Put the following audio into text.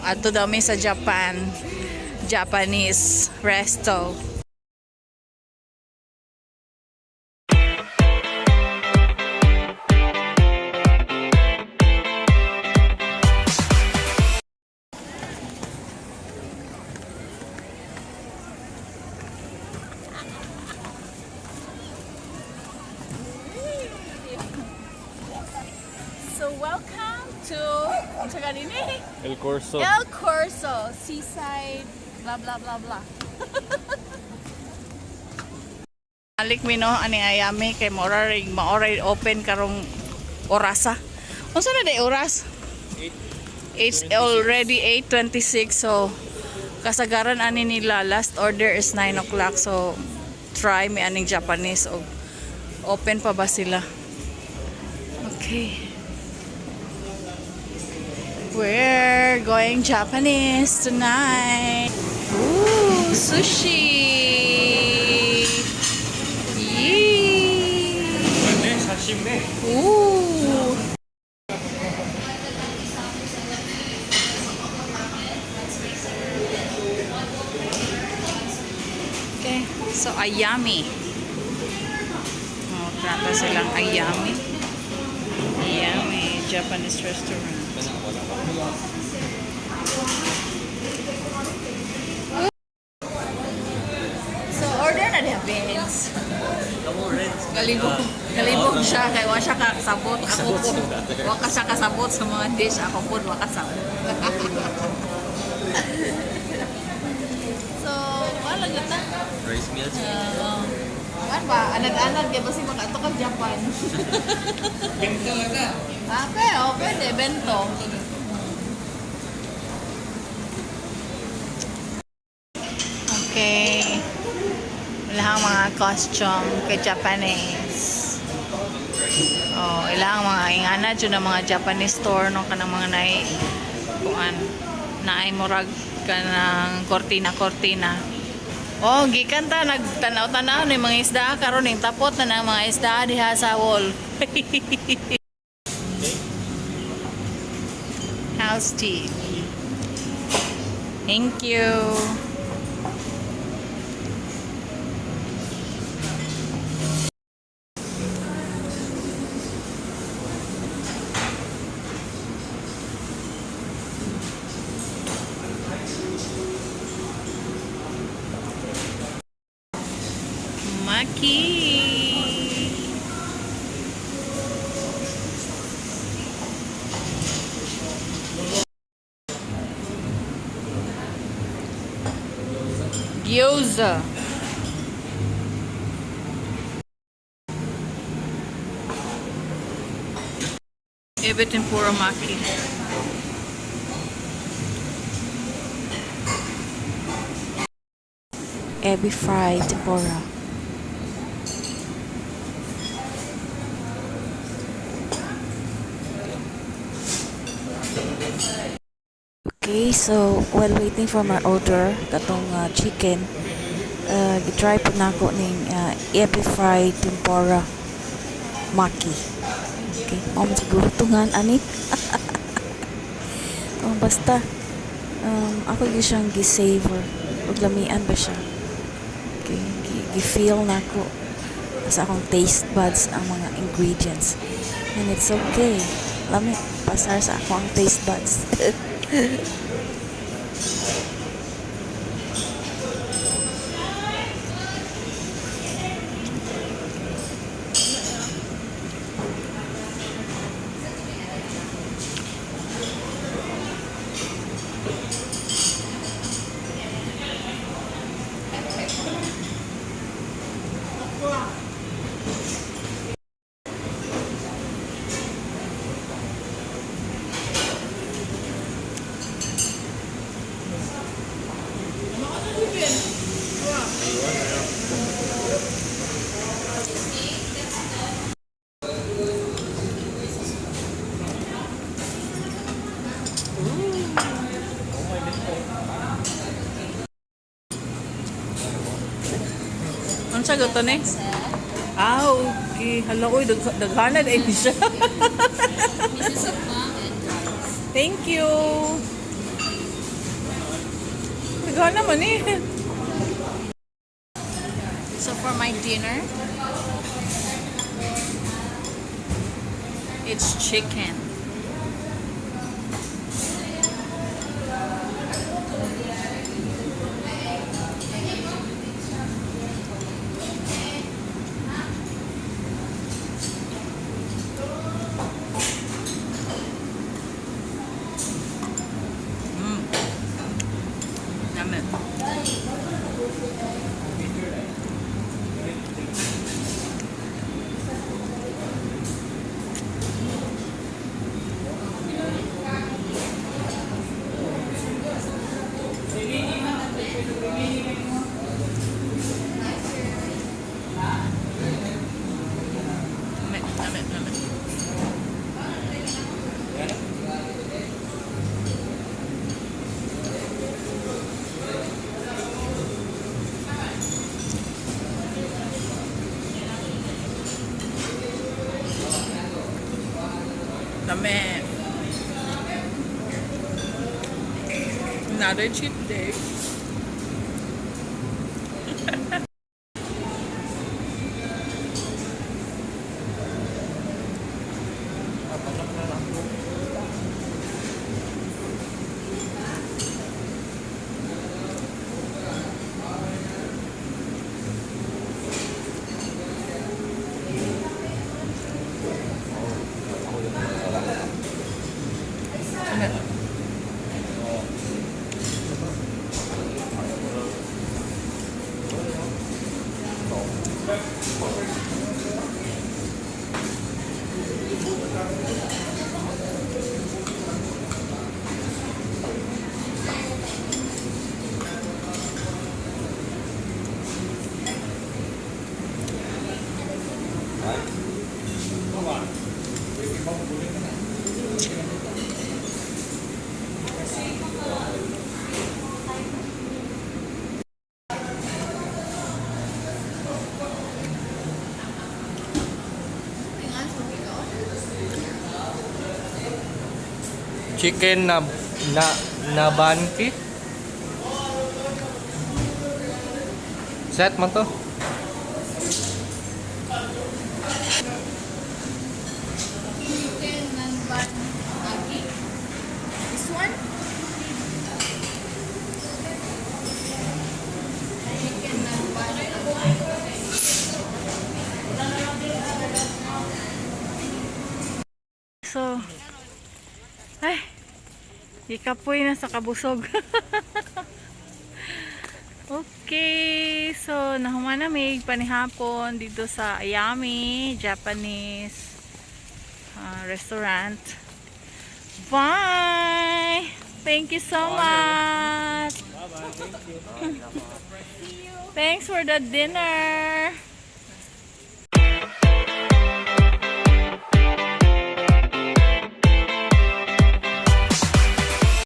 Adto daw mi sa Japan. Japanese resto. So welcome to unsa ganini? El Corso. El Corso, seaside, blah blah blah blah. Alik mi no ani ayami kay mora ring maoray open karong orasa. Unsa na day oras? It's already 8:26, so kasagaran ani nila last order is 9 o'clock, so try mi aning Japanese og open pa ba sila. Okay. We're going Japanese tonight. Ooh, sushi. Yee. Ooh. Okay, so ayami. Oh, trata silang ayami. Yummy Japanese restaurant. So order na niya, Vince. Galibog, galibog siya kay wa siya kasabot ako po. Wa ka siya kasabot sa mga dish, ako po wa kasabot. So, wala gyud ta. Rice meals. Ano ba? Anad-anad kay basi mga ato kag Japan. Bento na. Ah, pero pwede bento. Okay. Ilang mga costume kay Japanese. Oh, ilang mga ingana jud ang mga Japanese store no, kanang mga naay kuan, naay murag kanang kortina-kortina. Oh, gikan ta nagtanaw-tanaw ni mga isda karon ning tapot na ng mga isda diha sa wall. House tea. Thank you. Maki. Gyoza. Ebi tempura maki. Ebi fried tempura. Okay, so while waiting for my order, katong chicken, gitry po nako ning ebi fried tempura maki. Okay, mao man siguro tungan ani. Basta ako gyud siyang gi-savor ug lamian ba siya. Okay, gi-feel nako sa akong taste buds ang mga ingredients. And it's okay. Lami, pasar sa ako ang taste buds. Unsa gyud to ni? Ah, okay. Hala, oy, daghanan ay siya. Thank you. Daghan naman eh. So for my dinner, it's chicken. Yummy. Yummy, yummy, yummy. Lami. Another cheat day. Lami. Chicken na nabanki. Set man to. Chicken nanban agi. This one? Chicken nanban So, ay, ikapoy na sa kabusog. Okay, so nahuman na mig panihapon dito sa Ayami Japanese restaurant. Bye! Thank you so much! Thanks for the dinner!